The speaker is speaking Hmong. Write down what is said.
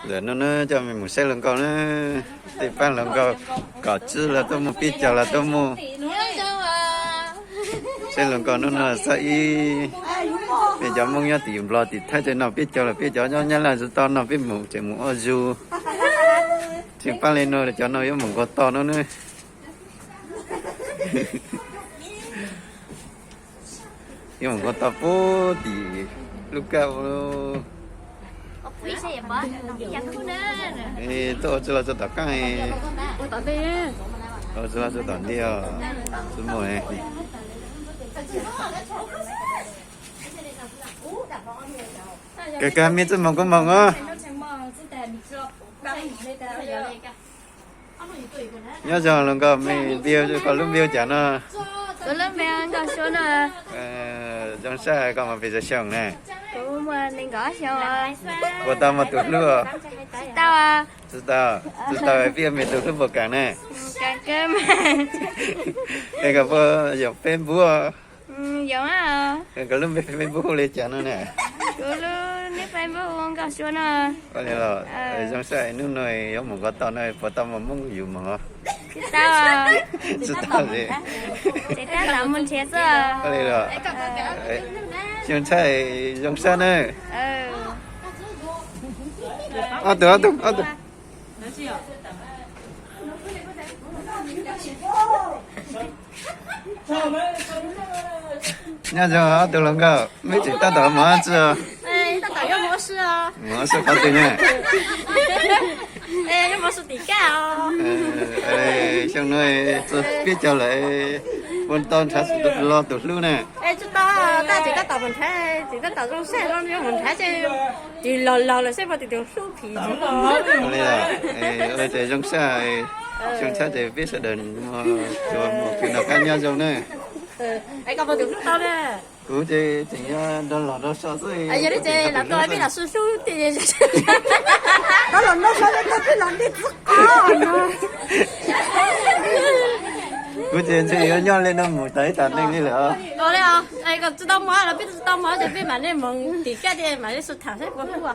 Ntawm no na coj me mus saib hluas nkauj na, tej pab hluas nkauj kom tswb los tuaj mus, peb caug los tuaj mus. Saib hluas nkauj hnub no txog ib, peb cov Hmoob nyob tim Nplog tim Thaib tej no peb caug los peb cov nyob Nyab Laj tsis tau no peb mus tseem mus ob zug. Tseem pab li no cov no yuav mus nkaus toj no na. Yuav mus nkaus toj puag tim lub kaj. Tuaj ua tsi los txog tom qab, ua tsi los txog tom ntej os. Tsis muaj. Kawg kawg me txij moos kuv moos os. Nyob zoo hluas nkauj, me npe, koj lub npe hu cas no? Kuv lub npe Nkauj Suab no. Zoo sab koj muaj pes tsawg xyoo na? Kuv muaj nees nkaum xyoo. Puas tau muaj tus hlub? Tsis tau. Tsis tau. Tsis tau peb me tus hlub puas kam na? Kam kawg mas. Es koj puas yog Facebook? Yog. Koj lub npe Facebook hu li cas no na? Kuv lub npe Facebook hu Nkauj Suab no. Zoo sab, hnub no yuav mus nkaus toj no puas tau muaj Hmoob yus mus? Tsis tau. Tsis tau li. Tseem tab tom mus nrhiav xwb. Xyoo ntxhab zoo sab na. Ob tug, ob tug, ob tug. Nyob zoo ob tug hluas nkauj, meb tseem tab tom mus dab tsi os? Mus ua si qhov twg na? Xyoo no txog peb caug lawm, puas tau nrhav los tus hlub na? Tsis tau, tab tseem tab tom mus nrhav, tseem tab tom zoo sab, yuav mus nrhav ces tus laus laus lawm seb puas tus hlub phim. Zoo sab, xyoo ntxhab ces peb sawv daws mus, mus kws noj qab nyob zoo na. Kuv ces tseem yuav nrog los nrog so xwb. Yog li ces los tus peb los sib hlub tiag. Los nrog so, peb los ntej txwv qos no. Kuv ces ntshe yuav nyob li no mus tas ib tag neej li lawm os. Tsis tau mus los peb tsis tau mus ces peb mam li mus tim kaj tiag mam li sib tham saib puas hlub.